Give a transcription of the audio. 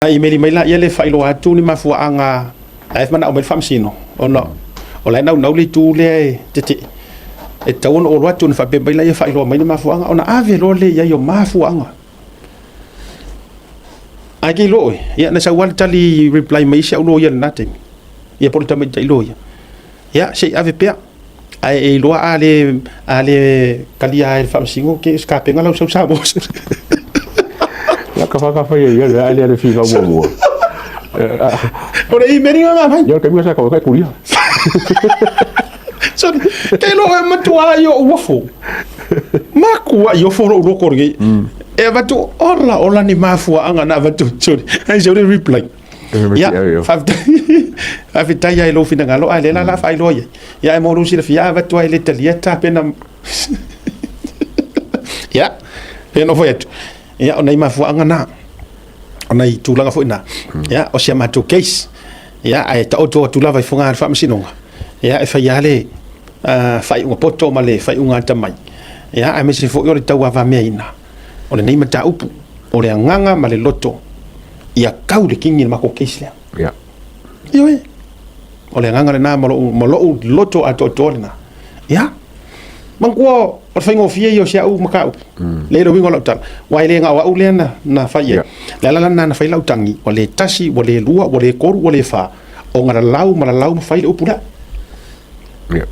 Imeli mai laia le faailoa atu ni mafuaaga ae manao mai le faamasino ona o la e naunau le itu lea e tetee e tatau ona ou alu atu ona faapea mai laia faailoa mai ni mafuaaga ona ave loa lea i ai o mafuaaga. Ae ke iloa oe, ia na sau lava le tali reply mai isi au loia i lena taimi, ia po o le tamaitai loia, ia se i ave pea. Ae e iloa a le, a le talia e le faamasino, ke se tapena lau sau Samoa. Ia ka whakawhai ia le ae le whina muamua. O le email nga mai. Ia ka sa ka ka kuria. Sorry, ke iloa e matua ai o uafo. Makua i ofo lou loko lenei. E avatu ola ola ni mafuaaga na avatu sorry. Ai sorry reply. Ia, faafetai ai lou finagalo, ae lea la la faailoa i ai. Ia, ae mo lou silafia, a avatu ai le talia tapena. Ia, pei ona fai atu. Ia, o nai mafuaaga na. O nai tulaga foi na. Ia, o si a matou case. Ia, ae taoto atu lava i fogaa le faamasinoga. Ia, e fai lava le faaiuga poto ma le faaiuga atamai. Ia, aemaise foi o le tauavameaina o lenei mataupu. O le agaga ma le loto ia kau le kini i le matou case lea. Yeah. Ioe. O le agaga lena ma lou, ma lou loto atoatoa lena. Ia. Manatua o le faigofie ia o si au mataupu. Le le uiga o lau tala. Aua e le na o au lea na, na fai ai. Yeah. Le ala la lena na fai lau tagi, ua le tasi, ua le lua, ua le tolu, ua le fa, ona lalau ma lalau ma fai le upu lea. Yeah.